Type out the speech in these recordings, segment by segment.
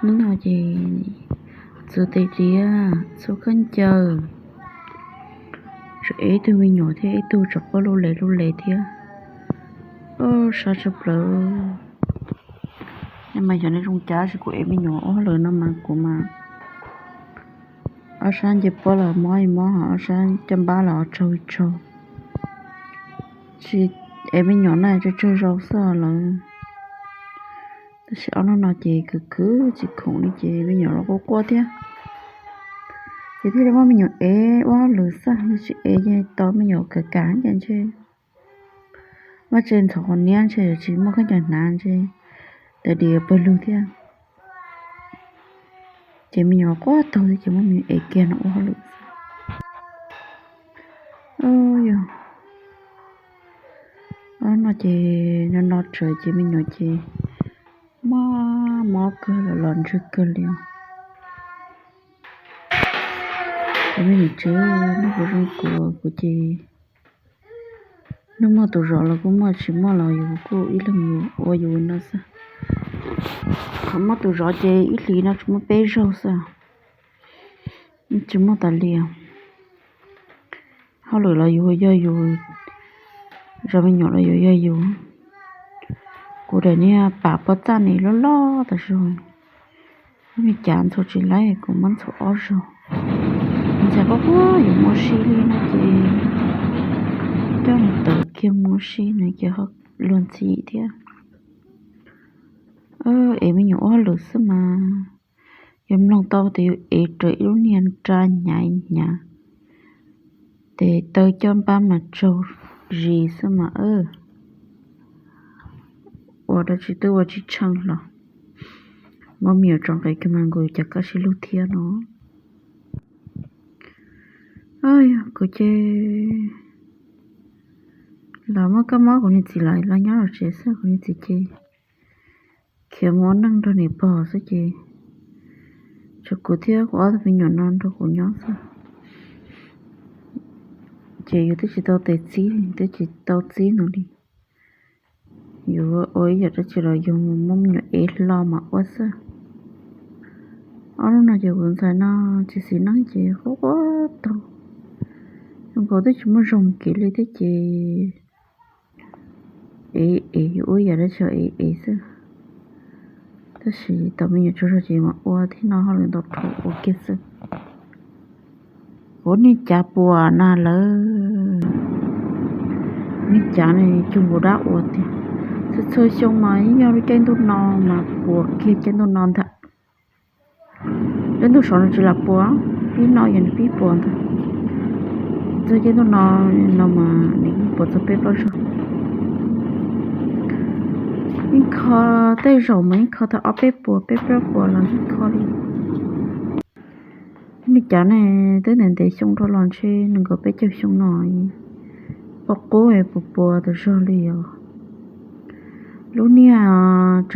Hnub no ces txus tes diav txhua khaub ncaws, tseem ev ib tug me nyuam thiab ib tug tsom pob lub les lub les thiab. Sab tshaj plaws. Nej mas xyov nej zoo cas, tsis, kuv ev me nyuam ua hauj lwm no mas kuv mas ob sab nce pob los mob mob, ob sab caj npab los tsaug tsaug. Tsis, ev me nyuam na tsawg tsawg zaus xwb lawm. Tab sis ob hnub no ces khwv khwv tsis khoom li ces me nyuam los quaj quaj thiab. Ces thiaj li muab me nyuam ev ua hauj lwm xwb, tsis ev ces tau me nyuam kav kav ces ntshe vaj tse ntxhov qhov niab ntshe yuav tsis muaj khaub ncaws hnav ntshe tes diav pawg lug thiab. Ces me nyuam quaj taug ces muab me nyuam ev kiag no ua hauj lwm xwb. Yog no ces no no tsawv ces me nyuam ces mob mob kawg los los ntswg kawg li os. Kuv me nyuam tsev, noj kuv zoo kuv, kuv ces nws muaj tus zov los kuj muaj, tsis muaj los yus kuj ib leeg yus ua yus no xwb. Qhov muaj tus zov ces ib hlis no tsuas muaj peb zaug xwb, tsis muaj tas li. Hauj lwm los yus yog yus, zov me nyuam los yus yog yus. Kuv daim niag pam pov txaj ne loj loj tas zog, me cav ntxhua tsis laib kuv muab ntxhua ob zaug. Ntxhais quaj quaj yuav mus ua si li no ces coj nws tawm kiag mus ua si no ces luag ntxhi thiab. Ev me nyuam ua hauj lwm xwb mas yus mloog tau tias yus ev raws ib lub niag nra hnyav hnyav, tes taw caj npab mas tsaug zis xwb mas. Ua dab tsi twb ua tsis tsheej hlo, muab me nyuam tso nqis kiag mas nkaus cas kaj siab lug thiab no. Yog kuv ces los muab kab mob kuv niag txiv los los nyob los tsev xwb, kuv niag txiv ces khiav mus ua neej nrog niam pog xwb ces tshuav kuv thiab kuv ob tug me nyuam no nrog kuv nyob xwb. Ces yus twb tsis tau tes txib, twb tsis tau txib no li. Yus ua ib yam dab tsi los yus muab me nyuam ev hlo mas ua xwb. Ob hnub no ces kuv ntxhais no tsis xis neej ces quaj quaj taug, zoo nkaus twb tsis muaj zog kev li thiab ces ev ev yus ua yam dab tsi ev ev xwb. Tab sis tau me nyuam tsaug zog ces mas ua thiab no hauj lwm ntau dhau ua kiag xwb. Kuv niag cav puas na lawm, niag cav ne cug nkaus dab ua tiag. Txhua txhua xyoo mas yeej yog lub caij ntuj no mas puas kiag caij ntuj no ntag. Caij ntuj saud nws tsis lam puas, pib no yog nws pib puas ntag. Txog caij ntuj no, no mas nws yeej puas txog peb plaub zaug. Yeej kho, tej zaum mas yeej kho tau ob peb puas peb plaub puas los yeej kho li. Niag cav ne twb ntev ntev xyoo rau los ntshe nees nkaum peb caug xyoo no, poj qub puas puas tas zog li os. Lub niag,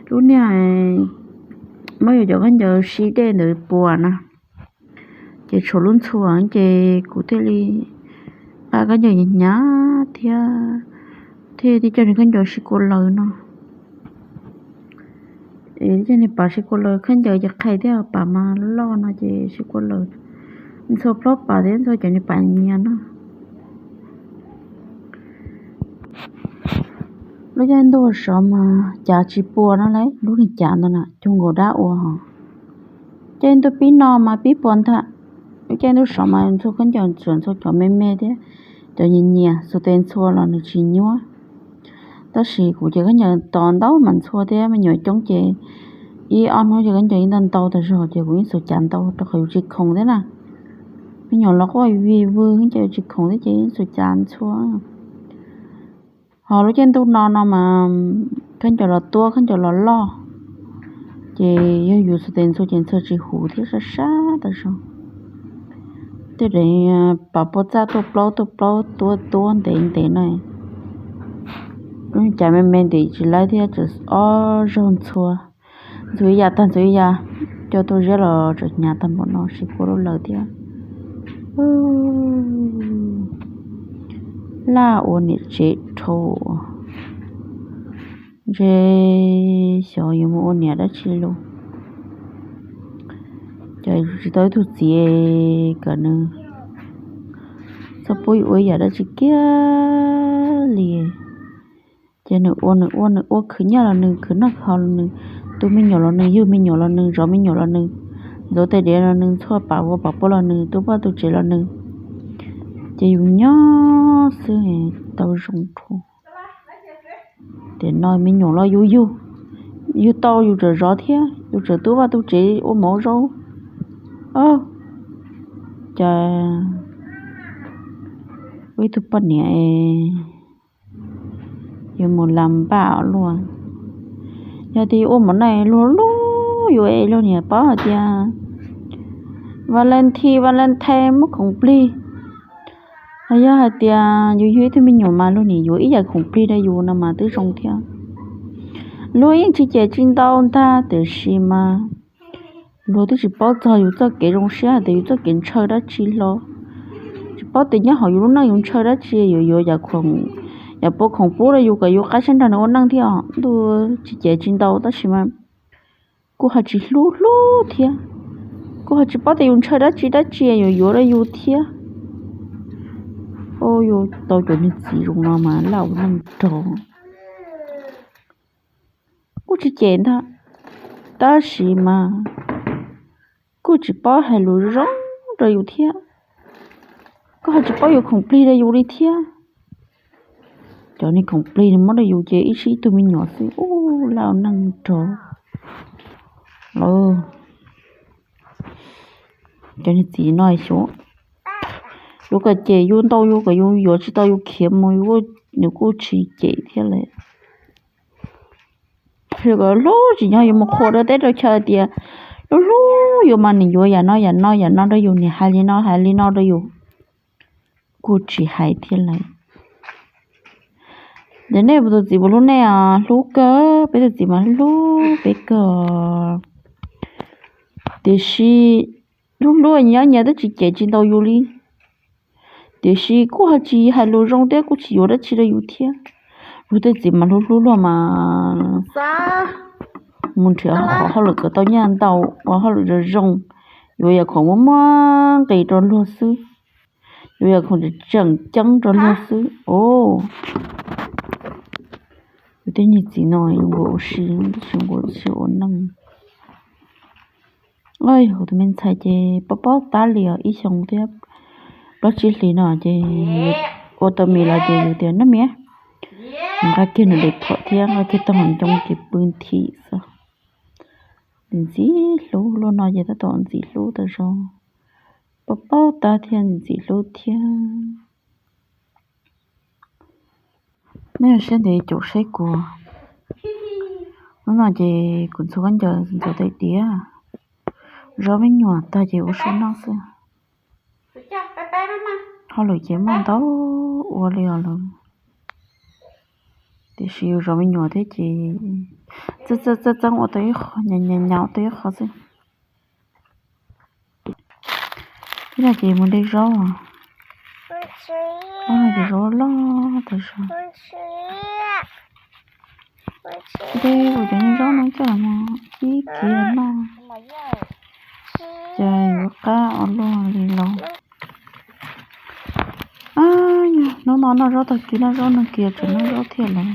lub niag muab yus cov khaub ncaws sib dej ntawd puas na, ces tshuav lub ntxhua ces kuv thiaj li nqa khaub ncaws hnyav hnyav thiab, thiaj li coj niag khaub ncaws sib kua laws no. Es coj niag pam sib kua laws, khaub ncaws ces qhais thiab pam mas loj no ces sib kua laws. Ntxhua plaub pam thiab ntxhua cov niag pam nyias no. Lub caij ntuj sov mas cav tsis puas no lauj, lub niag cav ntawd na cug nkaus dab ua hos. Caij ntuj pib no mas pib puas ntag. Lub caij ntuj sov mas ntxhua khaub ncaws tsuas ntxhua cov me me thiab cov nyias nyias, xuas tes ntxhua los nws tsis nyuab. Tab sis kuv ces khaub ncaws tos ntau mas ntxhua thiab me nyuam coob ces ib ob hnub ces khaub ncaws yeej ntau ntau tas zog ces kuv yeej xuas cav ntau rau qhov yus tsis khoom thiab na. Me nyuam los quaj vig vwg ces yus tsis khoom thiab ces yeej xuas cav ntxhua. Ho lub caij ntuj no no mas khaub ncaws los tuab khaub ncaws los loj, ces yog yus xuas tes ntxhua ces ntxhua tsis huv thiab sab sab tas zog. Tej daim pam pov txaj tuaj plaub tuaj plaub tuab tuab ntev ntev no, lub cav me me ntev tsis laib thiab tseem ob zaug ntxhua, ntxhua ib yam tag ntxhua ib yam, coj tuaj ziab los tseem hnyav tag npaum no sib kua lub lawm thiab. Laj ua niam tsev dhau. ntshe xyov yuav mus ua niam dab tsi lawm. Ces tsis tau ib tug txiv kom nws txhob pub ua ib yam dab tsi kiag li. Ces nws ua nws ua nws ua, khwv nyiaj los nws, khwv noj khwv haus los nws, tu me nyuam los nws, yug me nyuam los nws, zov me nyuam los nws, ntxuav tais diav los nws, ntxhua pam vov pam pua los nws, tu vaj tu tsev los nws. Ces yus nyob xwb tau zoo dhau. Tiam no me nyuam los yus yug, yug tau yus tseem zov thiab, yus tseem tu vaj tu tsev ua mov zaub. Cas ua ib tug poj niam es yuav mus lam npaj luaj. Yog tias yuav ua mov noj luag luag, yuav es luag niam paub hais tias Valentine, Valentine muab khoom plig. Los yog hais tias yus yug ib tug me nyuam mas luag niam yuav ib yam khoom plig rau yus no mas twb zoo thiab. Luag yeej tsis cem tsis ntau ntag, tiam sis mas luag twb tsis paub txog yus txoj kev zoo siab hais tias yus txoj kev ntshaw dab tsi hlo. Tsis paub tias nyob hauv yus lub neej yus ntshaw dab tsi, yuav yuav yam khoom, yam pua khoom pub rau yus kom yus qab siab nrog nws ua neej thiab os. Ntuj, tsis cem tsis ntau tab sis mas kuj ho tsis hlub hlub thiab, kuj ho tsis paub tias yus ntshaw dab tsi dab tsi yuav yuav rau yus thiab. Yus tau cov niag txiv zoo no mas laj ua neej nrog. Kuj tsis cem ntag, tab sis mas kuj tsis paub hais lus zoo rau yus thiab, kuj ho tsis paub yuav khoom plig rau yus li thiab. Cov niag khoom plig nws muab rau yus ces ib sij ib tug me nyuam xwb, ub, laj ua neej nrog lawm. Cov niag txiv no xyov, yus kom cem yus ntau, yus kom yus yuav tsis tau yus khiav mus, nws kuj tsis cem thiab lawm. Yus kom hlub tsis nyob, yus mus qhuas rau teb rau chaw tias hlub hlub yus mas nws yuav yam no yam no yam no rau yus, nws hais li no hais li no rau yus, kuj tsis hais thiab lawm. Ces nej tus txiv puas hlub nej os? Hlub kawg, peb tus txiv mas hlub peb kawg. Tiam sis hlub hlub nyias nyias twb tsis cem tsis ntau yus li. Tiam sis kuj ho tsis hais lus zoo thiab kuj tsis yuav dab tsi rau yus thiab. Luag tej txiv mas hlub hlub luag mas mus nrhiav hauj lwm kom tau nyiaj ntau, ua hauj lwm zoo zoo, yuav yam khoom muaj muaj nqis rau luag xwb, yuav yam khoom tseem ceeb rau luag xwb os. Yus tej niag txiv no zoo nkaus ua si, zoo nkaus tsis ua neej. Yus tus me ntxhais ces paub paub tab li os, ib xyoo thiab plaub tsib hlis no ces ua tau mis los ces yus tias noj mis, nqa kiag nws daim phom thiab nqa kiag tau hauv ncoo ces pw nthi xwb. Ntxim hlub luaj no ces tab tom ntxim hlub tas zog, paub paub tab thiab ntxim hlub thiab. Nej ua siab ntev caum saib kuv. Hnub no ces kuv ntxhua khaub ncaws ntxuav tais diav, zov me nyuam tag ces ua su noj xwb. Hauj lwm ces muaj ntau ua li os lawm, tiam sis yus zov me nyuam thiab ces txeeb txeeb ua tau ib qho, nyas nyas ua tau ib qho xwb. Ib no ces mus de zaub, ob no ces zaub loj tas zog. De kuv cov niag zaub no coj los mus kib kiag noj, ces yuav qab ua luaj li los. Hnub no noj zaub tag kis noj zaub nag kiag tseem noj zaub thiaj lawm.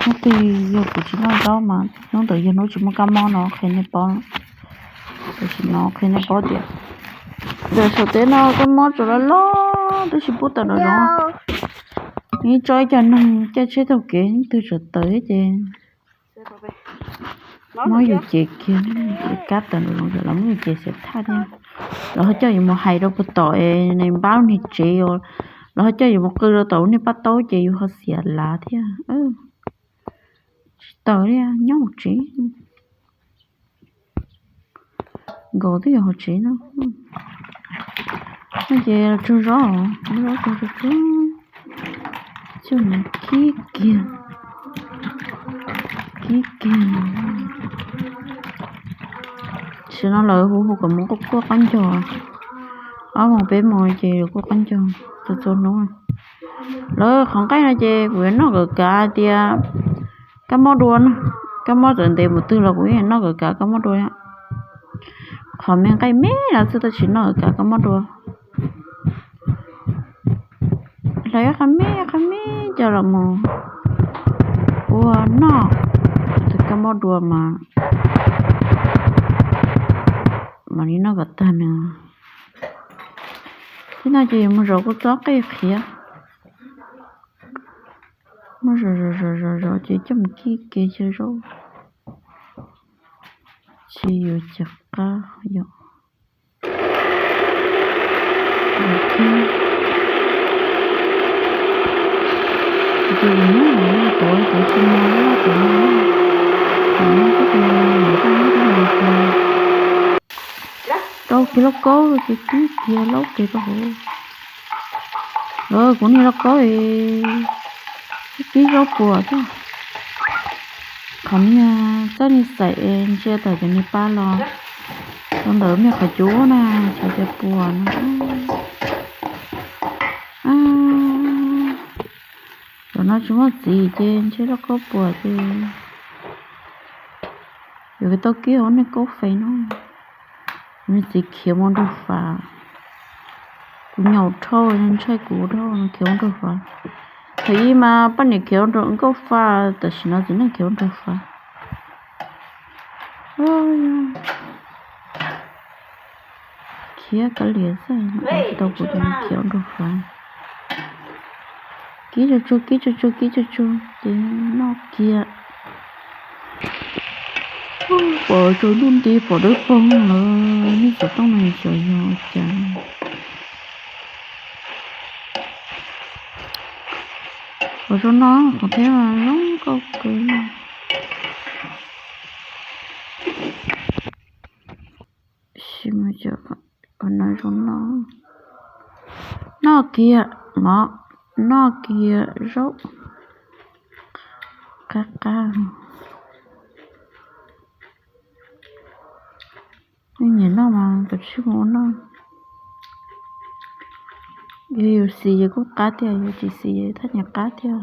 Hnub twg yog kuv tsis noj zaub mas hnub ntawd yog hnub tsis muaj kab mob no qhia nej paub. Tam sim no qhia nej paub tias ntawm saum teb no kab mob tseem loj loj tab sis pub tawm nraum zoov. Nws tso ib co neeg caij tsheb taug kev leej twg tseem tawm thiab ces muab yus cev kiag, kab tawm nraum zoov lawm muab yus cev xiam thaj thiab. Lawv ho coj yus mus hais rau puag tom es npab lub niag tsev, lawv ho coj yus mus qw rau tom lub niag paj taub ces yus ho xiam lav thiab. Tsis tawm li, nyob hauv tsev. Nkaus twb yog hauv tsev no. No ces tsaug zog, zaub tsaug tsaug tsaug, coj mus kib kiag, kib kiag. Tam sim no lawv hu hu kom mus kuaj kuaj qaub ncaug, ob moos peb moos ces kuaj qaub ncaug txhua txhua hnub. Lawv qhov nqaij no ces kuv yuav noj kawm kav tias kab mob dua no, kab mob txawm ntev mus twg los kuv yeej noj kawm kav kab mob dua. Qhov me nqaij me no xwb tab sis noj kawm kav kab mob dua. Hlais ib qho me ib qho me coj los mus ua noj, tus kab mob dua mas mam li noj kom tag nws. Tib no ces yuav mus zov kuv txob qij qhiav. Muab zov zov zov zov zov ces coj mus kib ke xyaw zaub. Tsis yuav cia qab yom. Ces nyob hauv no tuav ces tsis mos loj tuav no, hauv no kuj tus no nws kuj muab tus no rau kiag lauj kaub ces kib kiag laub kiag rau hauv. Kuv niag lauj kaub es kib zaub puas thiab. Qhov niag txoj niag xaim ntsia tawm cov niag pa los rau ntawm me qhov cub na, xyov tias puas no. Cov no tsis muaj txiv ces ntshe lauj kaub puas ces yuav tau kib hauv niag kaub fes no. Me txiv khiav mus nrug fav, kuv nyaum dhau, ntshai kuv dhau, khiav mus nrug fav. Thaum ub mas poj niam khiav ua nkauj fa, tam sim no txiv neej khiav ua nraug fa. Khiav kav liam xwb, tsis tau kuv ces khiav ua nraug fa. Kib tsuag tsuag, kib tsuag tsuag, kib tsuag tsuag ces noj kiag. Pom tsaus ntuj nti pom dawb paug lawm, nej xov tooj no xyov yog cas. Ua zoo no, qhov thiab zoo nkauj kawg. Sis mas qhov no zoo no. Noj kiag mov, noj kiag zaub qab qab. Nej nyiam noj mas kav tsij mus ua noj. Yog yus xis ces kuj qab tiag, yus tsis xis thaj nyiam qab tiag.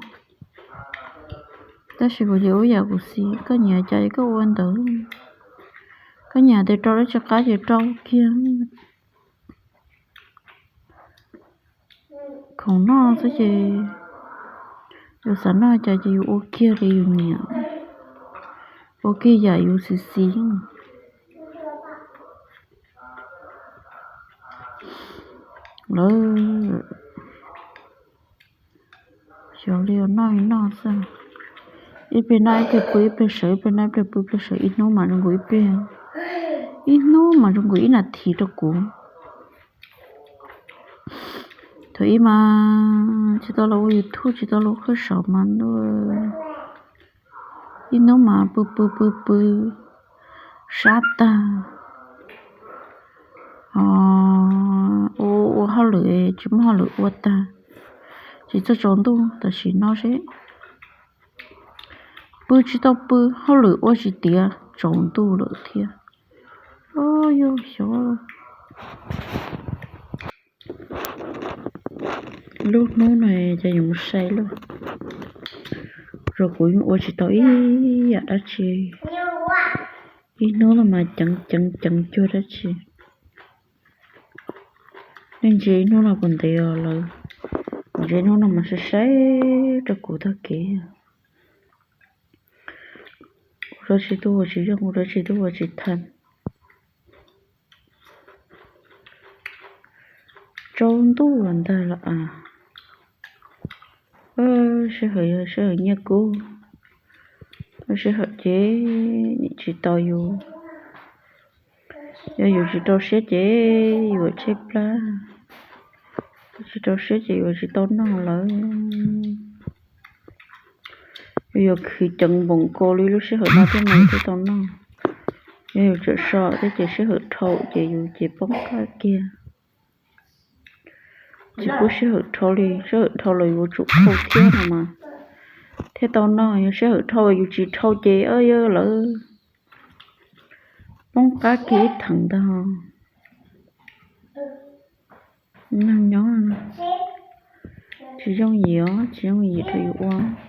Tab sis kuv ces ua yam kuv xis, koj nyiam cas koj ua ntawd. Koj nyiam tias rau dab tsi qab ces rau kiag. Khoom noj xwb ces yus xav noj cas ces yus ua kiag li yus nyiam, ua kiag yam yus xis xis. Lawv xyov li noj li noj xwb. Ib pliag noj ib pliag pw, ib pliag sawv ib pliag noj ib pliag pw, ib pliag sawv, ib hnub mas zoo nkaus ib pliag, ib hnub mas zoo nkaus ib nas this rau kuv. Thaum ub mas tsis tau los ua YouTube, tsis tau los ua qhwj saum mas ntuj, ib hnub mas pw pw pw pw sab tag, ua ua hauj lwm tsis muaj hauj lwm ua tag, tsis txog tsaus ntuj tam sim no seb pw tsis tau pw, hauj lwm ua tsis tiav, tsaus ntuj lawm thiab. Yog xyov. Lub hnub no ces yuav mus sai luaj, rau kuv yeej ua tsis tau ib yam dab tsi. Ib hnub no mas ceev ceev ceev cuag dab tsi. Nej ntsia ib hnub no puas ntev os lawv, kuv ntsia ib hnub no mas sai sai rau kuv tag kev. Ua dab tsi tuaj ua tsis yooj, ua dab tsi tuaj ua tsis tag. Tsaus ntuj los ntag los as. Sij hawm yog sij hawm nyiaj kub, sij hawm ces nim tsis tau yus. Yog yus tsis rau siab ces yuav tshaib plab, tsis rau siab ces yuav tsis tau noj lawm. Yus yuav khwv ceev npaum nkaus li lub sij hawm no thiaj mus thiaj tau noj. Yog yus tseem so thiab ces sij hawm dhau ces yus ces poob qab kiag. Tsis pub sij hawm dhau li, sij hawm dhau los yuav tsum dhau thiab no mas thiaj tau noj. Yog sij hawm dhau yus tsis dhau ces lawv poob qab kiag ib theem ntag. Neeg nyob Tsis yooj yim os, tsis yooj yim rau yus ua.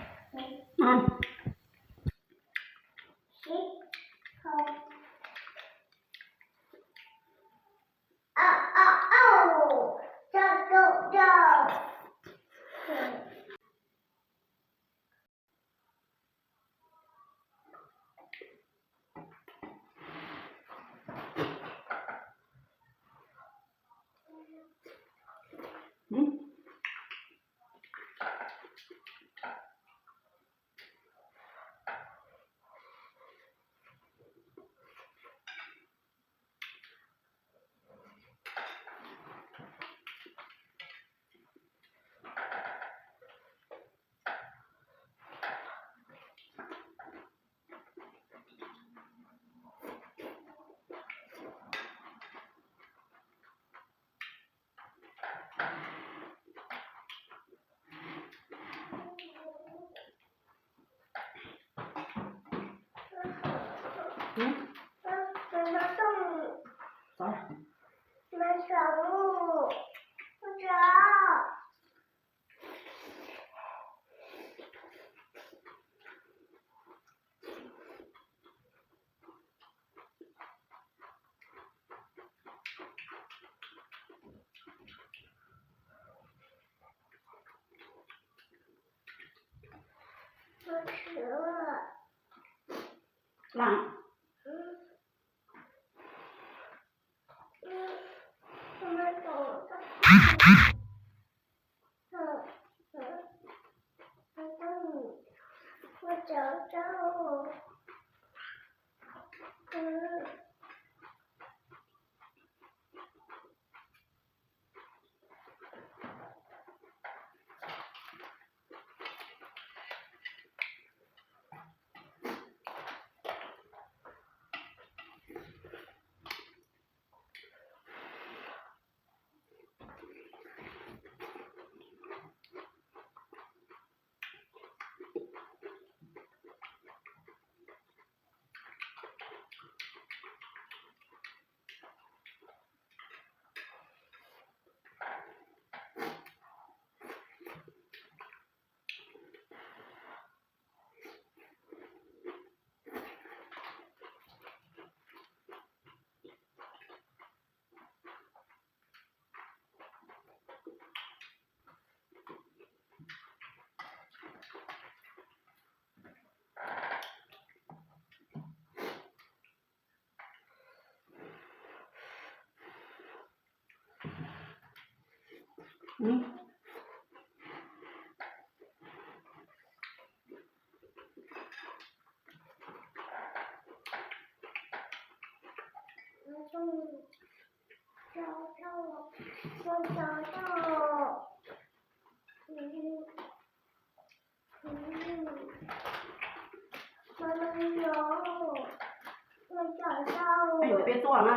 Peb tuaj na.